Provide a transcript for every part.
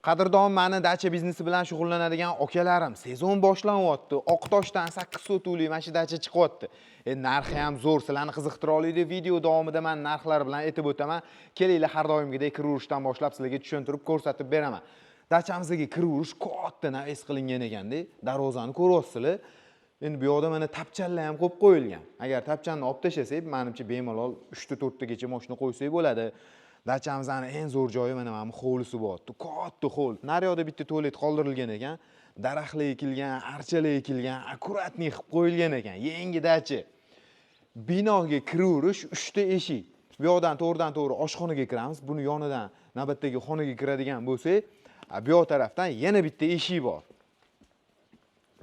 Qadrdon mani dacha biznesi bilan shug'ullanadigan akalarim, sezon boshlanyapti. Oqtoshdan 8 sotuvli mana shu dacha chiqyapti. Narxi ham zo'r, sizlarni qiziqtira oladi. Video davomida men narxlar bilan aytib o'taman. Kelinglar, har doimgidek kiraverishdan boshlab sizlarga tushuntirib ko'rsatib beraman. Dachamizga kiraverish katta навес qilingan ekanda, darvozani ko'ryapsizlar. Endi bu yoqda mana tapchanlar ham qo'yib qo'yilgan. Agar tapchanni olib tashlasak, menimcha bemalol 3 ta 4 tagacha mashina qo'ysak bo'ladi. Dachamizni eng zo'r joyi mana bu hovlisi bo'lyapti. Katta hovli. Naryoqda bitta tualet qoldirilgan ekan. Daraxtlar ekilgan, archalar ekilgan, аккуратный qilib qo'yilgan ekan. Yangi dacha. Binoga kiraverish 3 ta eshik. Bu yoqdan to'g'ridan to'g'ri oshxonaga kiramiz. Buni yonidan navbatdagi xonaga kiradigan bo'lsak, bu yoq tarafdan yana bitta eshik bor.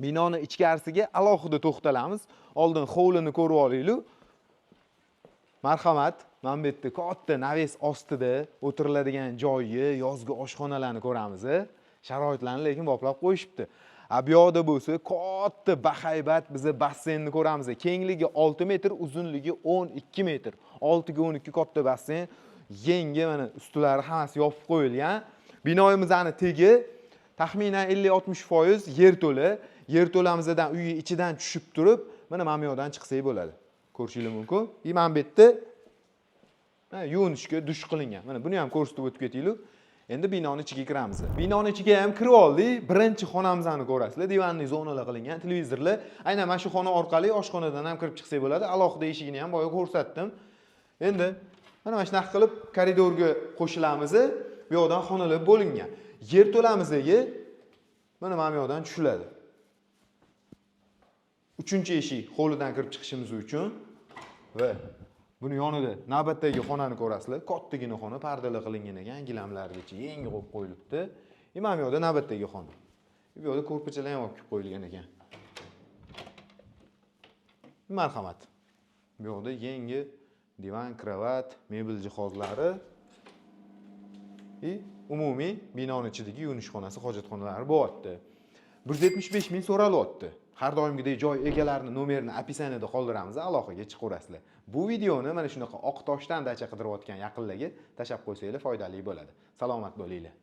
Binoni ichkarisiga alohida to'xtalamiz. Oldin hovlini ko'rib olaylik. Marhamat, mana bu yerda katta навес ostida o'tiriladigan joyi, yozgi oshxonalarni ko'ramiz. Sharoitlarni lekin boplab qo'yishibdi. A bu yoqda bo'lsa katta bahaybat biza basseynni ko'ramiz. Kengligi 6 metr, uzunligi 12 metr. 6 ga 12 katta basseyn. Yangi, mana ustilari hammasi yopib qo'yilgan. Binoyimizni tegi taxminan 50-60% yerto'la. Yerto'lamizdan uyi ichidan tushib turib, mana bu yoqdan chiqsak bo'ladi. Ko'rishingiz mumkin. И mana bu yerda ha, yuvinishga dush qilingan. Mana buni ham ko'rsatib o'tib ketaylik. Endi binoni ichiga kiramiz. Binoni ichiga ham kirib oldik. Birinchi xonamizni ko'rasizlar. Диванный zonalar qilingan, televizorlar. Aynan mana shu xona orqali oshxonadan ham kirib chiqsak bo'ladi. Alohida eshigini ham boya ko'rsatdim. Endi mana shunaqa qilib koridorga qo'shilamiz. Bu yoqdan xonalar bo'lingan. Yerto'lamizga mana bu yoqdan tushiladi. Uchinchi eshik hovlidan kirib chiqishimiz uchun va buni yonida navbatdagi xonani ko'rasizlar. Kattagina xona, pardalar qilingan ekan, gilamlargacha yangi qo'yib qo'yilibdi. И mana bu yoqda navbatdagi xona. Bu yoqda ko'rpachalar ham olib kelib qo'yilgan ekan. Marhamat. Bu yoqda yangi divan, kravat, mebel jihozlari и umumiy binoni ichidagi yuvinish xonasi, hojatxonalari bo'lyapti. 175 ming so'ralyapti. Har doimgidek joy egalarini nomerini описание da qoldiramiz, aloqaga chiqaverasizlar. Bu videoni mana shunaqa oq toshdan dacha qidirayotgan yaqinlarga tashlab qo'ysanglar, foydali bo'ladi. Salomat bo'linglar.